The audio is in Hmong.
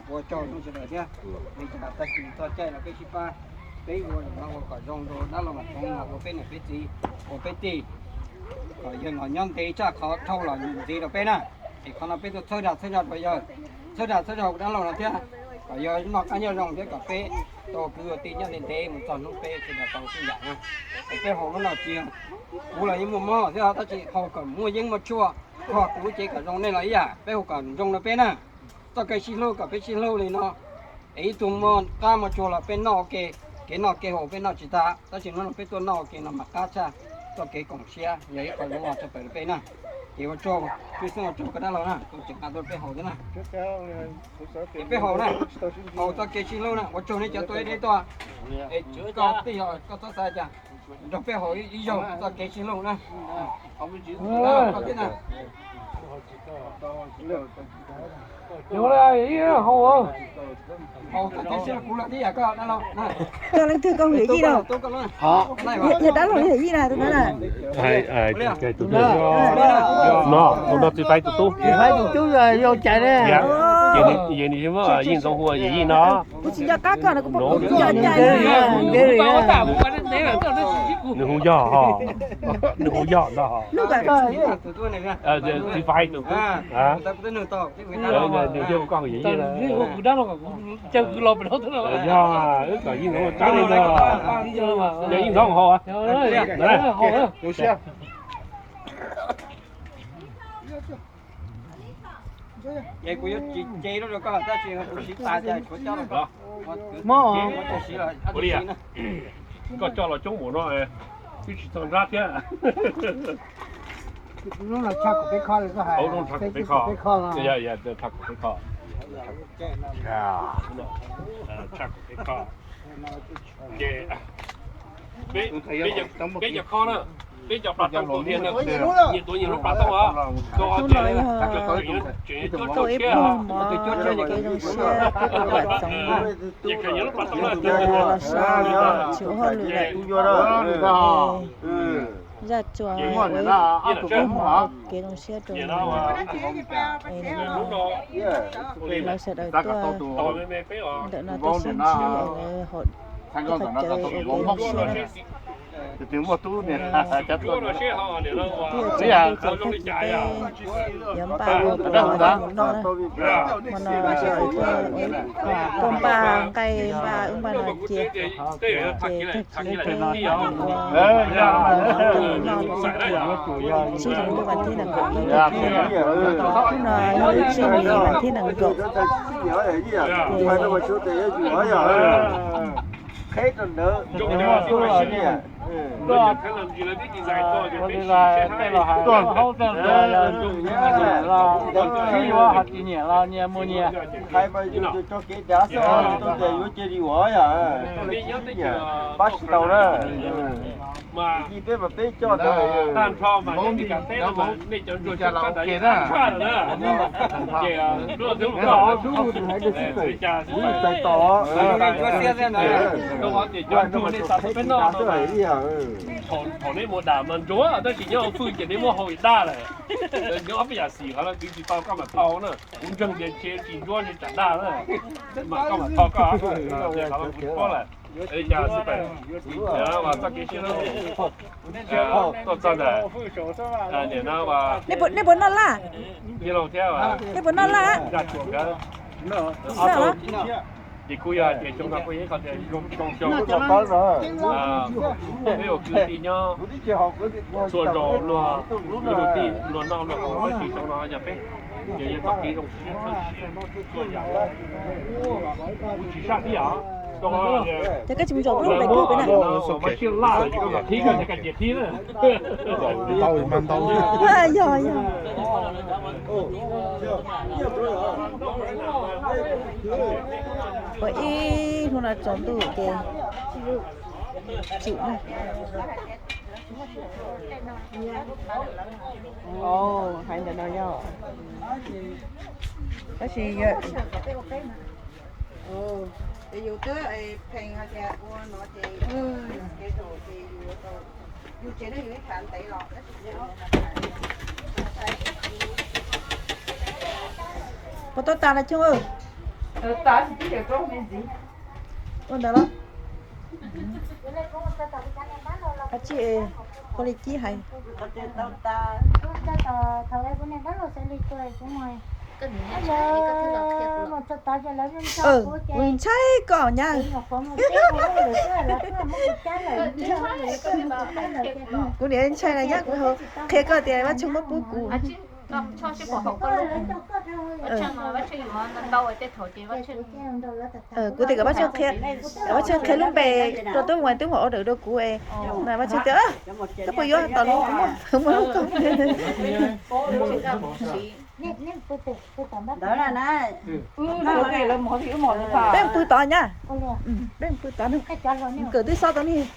Ua tsaug zoo sawv daws thiab, li cas tag kis txog caij los peb sib pab, peb ua ua kom zoo rau dab laug Vam Toov los ua peb niam peb txiv, ua peb tij, kom yawg los nyob ntev tshaj qhov dhau los ntxiv rau peb na. Es qhov no peb tuaj txhawb dag txhawb zog rau yawg, txhawb dag txhawb zog dab laug no thiab, kom yawg noj qab nyob zoo thiab kom peb tau kwv ua tij nyob ntev ntev mus txog hnub peb sawv daws tau xij yam na. Es peb haus lub no tsis, kuv los yeej muaj mob thiab tab sis haus kom muaj yeeb muaj tshuaj, kho kuv lub cev kom zoo nej los ib yam, peb haus kom zoo rau peb na. Txoj kev sib hlub kom peb sib hlub li no, es ib tug muaj qab muaj tshuaj los peb noj ua ke, kev noj kev haus peb noj tsis tag, tab sis hnub no peb tuaj noj ua ke no mas qab tshaj. Txoj kev koom siab yog ib qho zoo ua tshaj plaws rau peb na. Ces ua tsaug, peb xeeb ua tsaug koj dab laug na, koj tseem nqa tuaj peb haus thiab na. Es peb haus na, haus txoj kev sib hlub na, ua tsaug nej cov tuaj ib deb tuaj. Es koj tij os, koj txhob xav cas, nrog peb haus ib zaug txoj kev sib hlub na. Koj thiab na. Haus txoj kev sib hlub kuv los tib yam koj dab laug na. Koj leej twg koj hu yawm yij no? Yog dab laug yawm yij na tus no na. No, tus no txiv Faiv tus tub. Txiv Faiv tus tub yog yau cai ne. Ces nws muab Yeej Ntxoov hu yawm yij no. Kuv tsis nco qab koj no, kuv pom kuv tsis nco cai. Nws hu yog ho, nws hu yog ntag ho. Txiv Faiv tus tub. Nws yog koj hu yawm yij na. Yog, wb kom Yeej Ntxoov tsaib li no. Yog Yeej Ntxoov ho. Ces kuv yuav tsis ce lub rau koj tab sis kuv siv tas ces tshuav coj los. Mob. Ua li, koj coj los coob npaum no, twb tsis txog nrab thiab. Lub no tshaj kuv peb kho li koj hais. Lub no tshaj kuv peb kho. Tshaj kuv peb kho. Tshaj kuv peb kho. Ces peb cov kho na, peb cov plas tooj tus niag, nyias tuav nyias lub plas tooj os. Hnub no yog tau ib pluag mov, kev zoo siab thiab kev kawm txoov na, los so tsis ua hauj lwm lawm. Zaj tsuas ua ib pluag mov kev zoo siab rau nws. Es no lawv sawv daws tuaj ntawm no tuaj sib ntsib es lawv hauv qhov chaw ua kev zoo siab na. Twb yog tseem hais tias tag kis peb yuav npaj ua pem mus noj na. Hmo no sawv daws tuaj npaj nqaij npaj wb npaj no cia, ces tag kis peb ua noj, tsib hlis lub vas thib nees nkaum ib, hnub no yog lub tsib hlis vas thib nees nkaum. Ces ua li hais, tej los hais, los tsis nyiam los nyias mus nyias. Hais mas yus tso kev dav xwb, yuav cia li ua yom, pab tsis tau na. Yij peb mas peb coj ntawd, tag nrho mas nej cov ntsuag tshaj na. Txais tos, thaum nej mus dam mas ntsuag tab sis nyob hauv fwj ces nej muab hau daj lawm. Nyob ob peb yam xim qhov no kwv tsis tau koj mam tho na. Kuv ntseeg tias ntshe tsis ntsuab ntshe tsam daj na, mas koj mam tho koj, qhov no kuv tsis paub lawm. Li cas xwb pem, txoj kev sib hlub tuaj txog ntawm niam no, nej puas noj laj? Thiab nej puas noj laj? Zaj tsuas nkawd ob tug. Ces kuj yog hais tias xyoo no kuj yog ib qho tias zoo xyoo, peb ua kwv tij nyob txhua zaus luag, luag tij luag noj luag haus, tab sis xyoo no yog peb ces yog txoj kev zoo siab txhawj siab txhua yam. Kuv tsis sab tib yam. Ces koj tsis mus zaum lub pem kawg pem na. Yog, yog. Ua ib hnub no tsaus ntuj ces tsim na. Hais ntawm no yog, tab sis yus twb pheej hais tias ua no ces yus tsev neeg yus ib tham ntev los. Puas tau tas na Choob? Ua ntawd los. Ab tsi, ua li kib hais. Kuv ntshai koj nyab. Kuv niam ntshai na nyab, kuv qhia koj tias Vajtswv muab pub kuv. Kuv tias kom Vajtswv qhia, kom Vajtswv qhia lub npe rau tub muam, tub muam order rau kuv. Vajtswv tias, koj puas yuav tom no muaj lub ko. Peb pw tod nyab. Peb pw tod ne. Nkawm twb xob tau ne.